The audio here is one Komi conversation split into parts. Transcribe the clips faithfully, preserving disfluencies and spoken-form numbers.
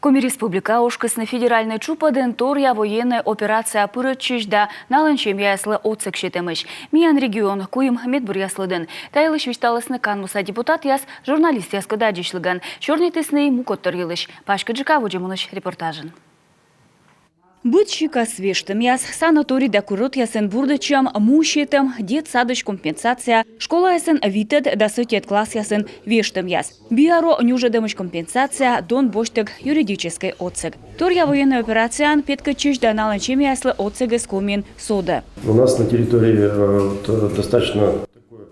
Коми Республикаӧ ошкисны федеральнӧй тшупӧдын торъя военнӧй операцияӧ пырӧдчысь да налӧн семьяяслы отсӧг сетӧмысь. Миян регион куим медбӧръяс лыдын. Та йылысь висьталісны Канмуса депутатъяс журналистъяскӧд аддзысьлігӧн. Сёрнитісны и мукӧдтор йылысь. Паськыдджыка водзӧ мунысь репортажын. Быд сикас вештӧмъяс, санаторий да курортъясын бурдӧдчӧм, му сетӧм, детсадысь компенсация, школаясын витӧд да сӧтӧд классъясын вештӧмъяс, биаро нюжӧдӧмысь компенсация, дон босьттӧг юридическӧй отсӧг. Торъя военнӧй операцияӧн петкӧдчысь да налӧн семьяяслы отсӧгыс Комиын содӧ. У нас на территории э, вот, э, достаточно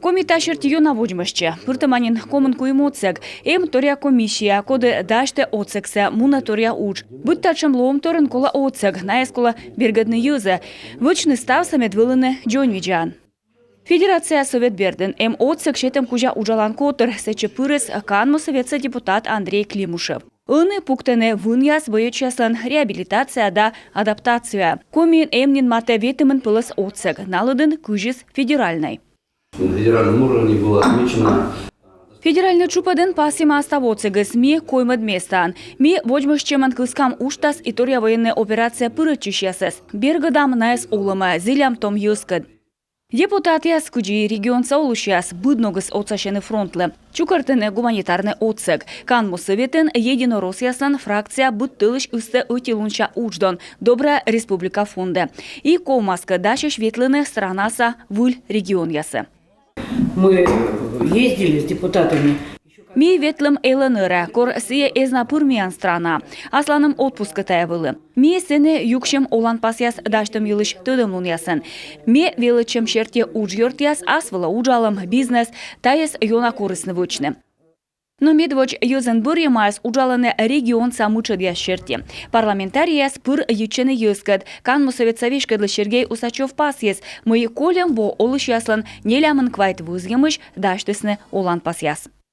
Коми та серти ёна водзмӧстчӧ. Пыртӧма нин комын куим отсӧг. Эм торъя комиссия, коді дасьтӧ отсӧгсӧ, мунӧ торъя удж. Быд татшӧм лоӧмторйӧн колӧ отсӧг, найӧс колӧ бергӧдны йӧзӧ. Вӧчны ставсӧ, мед вӧліны дзоньвидзаӧн. Федерация Совет бердын эм отсӧг сетӧм кузя уджалан котыр, сэтчӧ пырис Канму Сӧветса депутат Андрей Климушев. Ӧні пуктӧны вынъяс боецъяслӧн реабилитация да адаптация. Комиын эм нин матӧ ветымын пӧлӧс отсӧг, на лыдын кызьыс федеральнӧй. На федеральном уровне было отмечено. Федеральнӧй тшупӧдын пасйӧма став отсӧгыс, ми коймӧд местаын. Ми водзмӧстчӧмӧн кыскам уджтас и торъя военнӧй операцияӧ пырӧдчысьясӧс. Бергӧдам найӧс олӧмӧ, зілям том йӧзкӧд. Депутатъяс, кыдзи регионса олысьяс, быд ногыс отсасьӧны фронтлы. Чукӧртӧны гуманитарнӧй отсӧг. Канму Сӧветын единороссъяслӧн фракция быд тӧлысь ыстӧ ӧти лунся удждон «Добрая республика» фондӧ. И ковмас кӧ, дасьӧсь ветлыны странаса выль регионъясӧ. Мы ездили с депутатами. Ми ветлім ЛНР-ӧ, кор сійӧ эз на пыр миян странаӧ. Асланым отпускӧ тайӧ вӧлі. Ми сэні юксим оланпасъяс дасьтӧм йылысь тӧдӧмлунъясӧн. Ме велӧдчӧм серти уджъёртъяс, ас вылӧ уджалӧм, бизнес, тайӧс ёна корисны вӧчны. Но медводз йӧзӧн бӧрйӧмаӧсь уджалӧны регионса мытшӧдъяс серти. Парламентарийяс пыр йитчӧны йӧзкӧд. Канму Сӧветса веськӧдлысь Сергей Усачёв пасйис, мый кольӧм во олысьяслӧн нелямын квайт вӧзйӧмысь дасьтісны оланпасъяс.